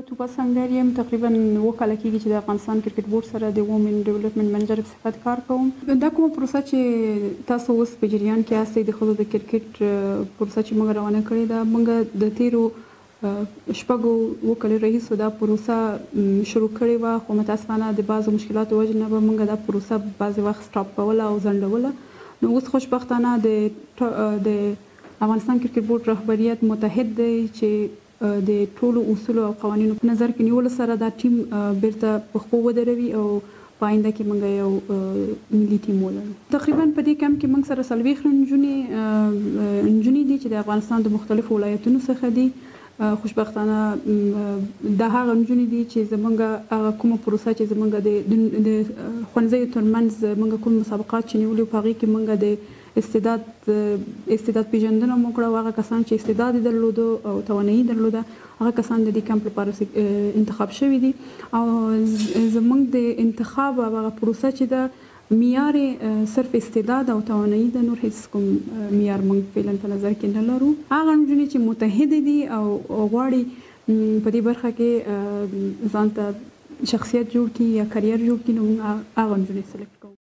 توپا سنګر یم. تقریبا 9 کاله کېږي چې د افغانستان کرکټ بورډ سره د women development manager په صفت کار کوم. دا کومه پروسه چې تاسو اوس په جریان کې یاستئ، د ښځو د کرکټ پروسه چې موږ روانه کړې ده، موږ د تیرو 6 7 کلو راهیسو دا پروسه شروع کړې وه، خو متاسفانه د بعضو مشکلاتو وجې نه به موږ دا پروسه بعضې وخت stop کوله او ځنډوله. نو اوس خوشبختانه د افغانستان کرکټ بورډ رهبریت متحد دی چې د ټولو اصولو او قوانینو په نظر کې نیولو سره دا ټیم بیرته په خپو ودروي او په آینده کې موږ یو ملي ټیم ولرو. تقریبا په دې کمپ کې موږ سره 40 نجونې دي چې د افغانستان د مختلفو ولایتونو څخه دي. خوشبختانه دا هغه نجونې دي چې زمونږ هغه کومه پروسه چې زمونږ د ښوونځیو ترمنځ موږ کوم مسابقات چې نیولي، په هغې کې موږ د استعداد پیژندنه مو کړه او هغه کسان چې استعداد یې درلودو او توانایي درلوده، هغه کسان د دې کمپ لپاره انتخاب شوي دي. او زمونږ د انتخاب او هغه پروسه چې ده، معیار صرف استعداد او توانایي ده، نور هیڅ کوم معیار موږ فعلا په نظر کې نه لرو. هغه نجونې چې متحدې دي او غواړي په دې برخه کې ځان ته شخصیت جوړ کړي یا career جوړ کړي، نو موږ هغه نجونې select